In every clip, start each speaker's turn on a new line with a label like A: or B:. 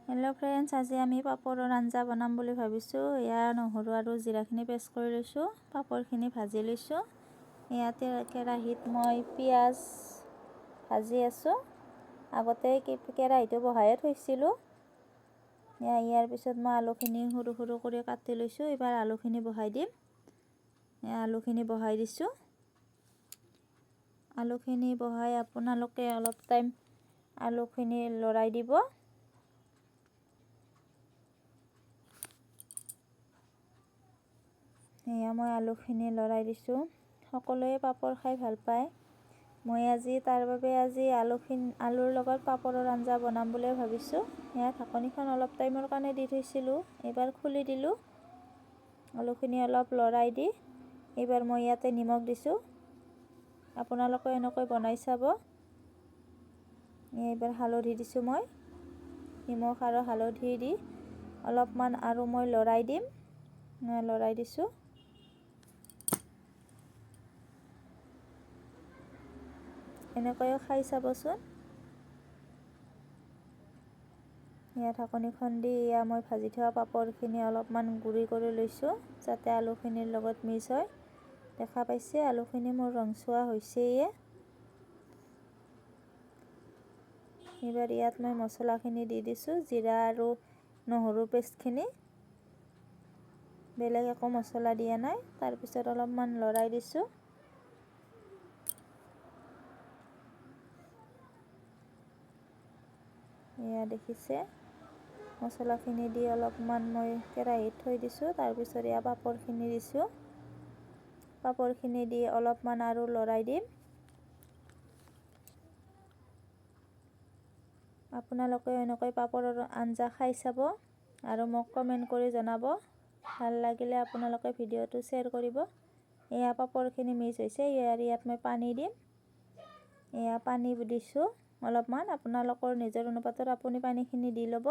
A: Hello' friends, আজি আমি পাপৰৰ আঞ্জা বনাম বুলি ভাবিছোঁ। এয়া নহৰু আৰু জিৰাখিনি পেষ্ট কৰি লৈছোঁ, পাপৰখিনি ভাজি লৈছোঁ। ইয়াতে কেৰাহীত মই পিঁয়াজ ভাজি আছোঁ। আগতে কেৰাহীটো বহায়ে থৈছিলোঁ। ইয়াৰ পিছত মই আলুখিনি সৰু সৰু কৰি কাটি লৈছোঁ। এইবাৰ আলুখিনি বহাই দিম। আলুখিনি বহাই দিছোঁ। আলুখিনি বহাই আপোনালোকে অলপ টাইম আলুখিনি লৰাই দিব। এয়া মই আলুখিনি লৰাই দিছোঁ। সকলোৱে পাপৰ খাই ভাল পায়। মই আজি তাৰ বাবে আজি আলুৰ লগত পাপৰৰ আঞ্জা বনাম বুলি ভাবিছোঁ। এয়া ঢাকনিখন অলপ টাইমৰ কাৰণে দি থৈছিলোঁ, এইবাৰ খুলি দিলোঁ। আলুখিনি অলপ লৰাই দি এইবাৰ মই ইয়াতে নিমখ দিছোঁ। আপোনালোকে এনেকৈ বনাই চাব। এইবাৰ হালধি দিছোঁ মই। নিমখ আৰু হালধি দি অলপমান আৰু মই লৰাই দিম। লৰাই দিছোঁ। এনেকৈও খাই চাবচোন। এয়া ঢাকনিখন দি এয়া মই ভাজি থোৱা পাপৰখিনি অলপমান গুড়ি কৰি লৈছোঁ, যাতে আলুখিনিৰ লগত মিক্স হয়। দেখা পাইছে আলুখিনি মোৰ ৰংচোৱা হৈছেয়ে। এইবাৰ ইয়াত মই মছলাখিনি দি দিছোঁ, জিৰা আৰু নহৰু পেষ্টখিনি। বেলেগ একো মছলা দিয়া নাই। তাৰপিছত অলপমান লৰাই দিছোঁ। এয়া দেখিছে মছলাখিনি দি অলপমান মই কেৰাহীত থৈ দিছোঁ। তাৰপিছত এয়া পাপৰখিনি দিছোঁ। পাপৰখিনি দি অলপমান আৰু লৰাই দিম। আপোনালোকে এনেকৈ পাপৰৰ আঞ্জা খাই চাব আৰু মোক কমেণ্ট কৰি জনাব। ভাল লাগিলে আপোনালোকে ভিডিঅ'টো শ্বেয়াৰ কৰিব। এয়া পাপৰখিনি মিক্স হৈছে। ইয়াত মই পানী দিম। এয়া পানী দিছোঁ অলপমান। আপোনালোকৰ নিজৰ অনুপাতত আপুনি পানীখিনি দি ল'ব।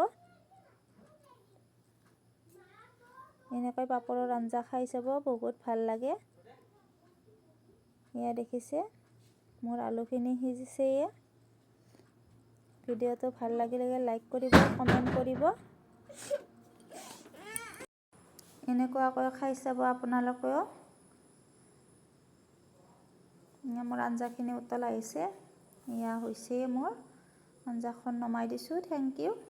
A: এনেকৈ পাপৰৰ আঞ্জা খাই চাব, বহুত ভাল লাগে। এয়া দেখিছে মোৰ আলুখিনি সিজিছেয়ে। ভিডিঅ'টো ভাল লাগিলে লাইক কৰিব, কমেণ্ট কৰিব। এনেকুৱাকৈ খাই চাব আপোনালোকেও। মোৰ আঞ্জাখিনি উতল আহিছে। এয়া হৈছে মোৰ আঞ্জাখন নমাই দিছোঁ। Thank U.